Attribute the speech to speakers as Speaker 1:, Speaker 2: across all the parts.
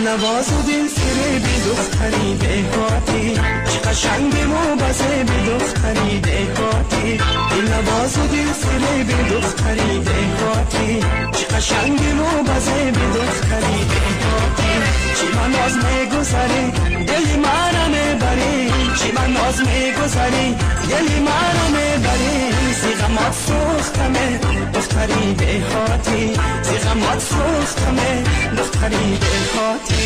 Speaker 1: دلنواز و دل فریبی دختری دهاتی، چه قشنگی و بزیبی دختری دهاتی. دلنواز و دل فریبی دختری دهاتی، چه قشنگی و بزیبی دختری دهاتی. چی من ناز میگذری دل منو میبری، چی من ناز میگذری دل منو میبری. زی غمات سوختمه دختری دهاتی، زی غمات سوختمه دختری دهاتی.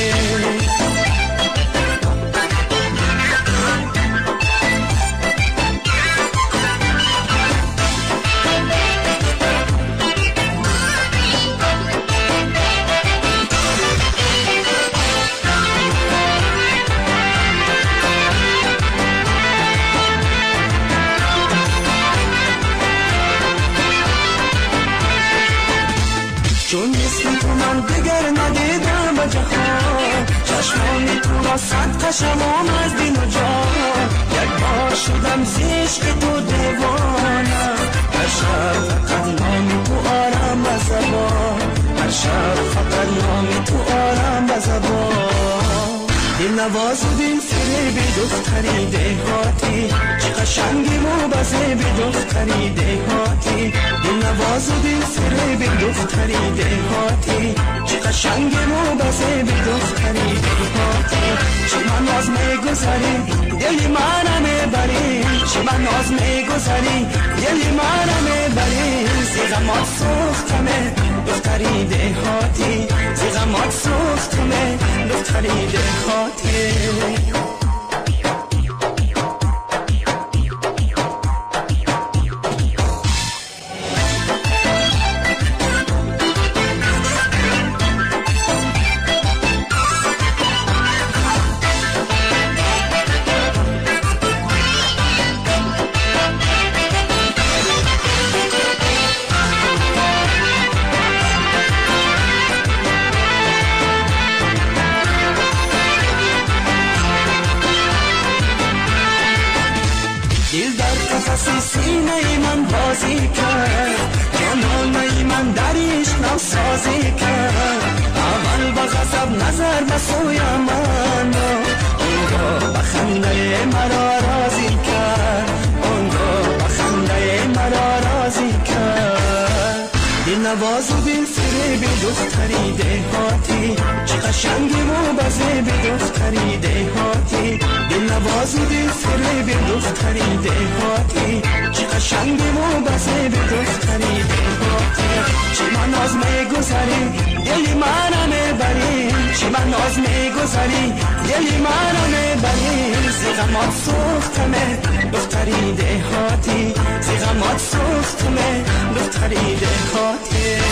Speaker 1: چون مثل تو من دگر ندیدم به جهان، چشمان تو را صد قشمام از دل و جان. یک بار شدم ز عشق تو دیوانه، هر شب فقط نام تو آرم به زبان، هر شب فقط نام تو آرم به زبان. دلنواز و دل فریبی دختری دهاتی، چه قشنگی و بزیبی دختری دهاتی. دلنواز و دل فریبی دختری دهاتی، چه قشنگی و بزیبی دختری دهاتی. چه من ناز میگذری دل منو میبری، چه من ناز میگذری دل منو میبری. زی غمات سوختمه دختری دهاتی، زی غمات سوختمه دختری دهاتی. دل در قفس سینه من بازی کرد، جانانه من در عشق نوسازی کرد. اول با غضب نظر به سوی من، آنگاه به خنده مرا راضی کرد، آنگاه به خنده مرا راضی کرد. دلنواز و دل فریبی دختری دهاتی، چه قشنگی و بزیبی دختری دهاتی. دلنواز و دل فریبی دختری دهاتی، چه قشنگی و بزیبی دختری دهاتی. چه من ناز میگذری دل منو میبری، چه من ناز میگذری دل منو میبری. زی غمات سوختمه دختری دهاتی، زی غمات سوختمه دختری دهاتی.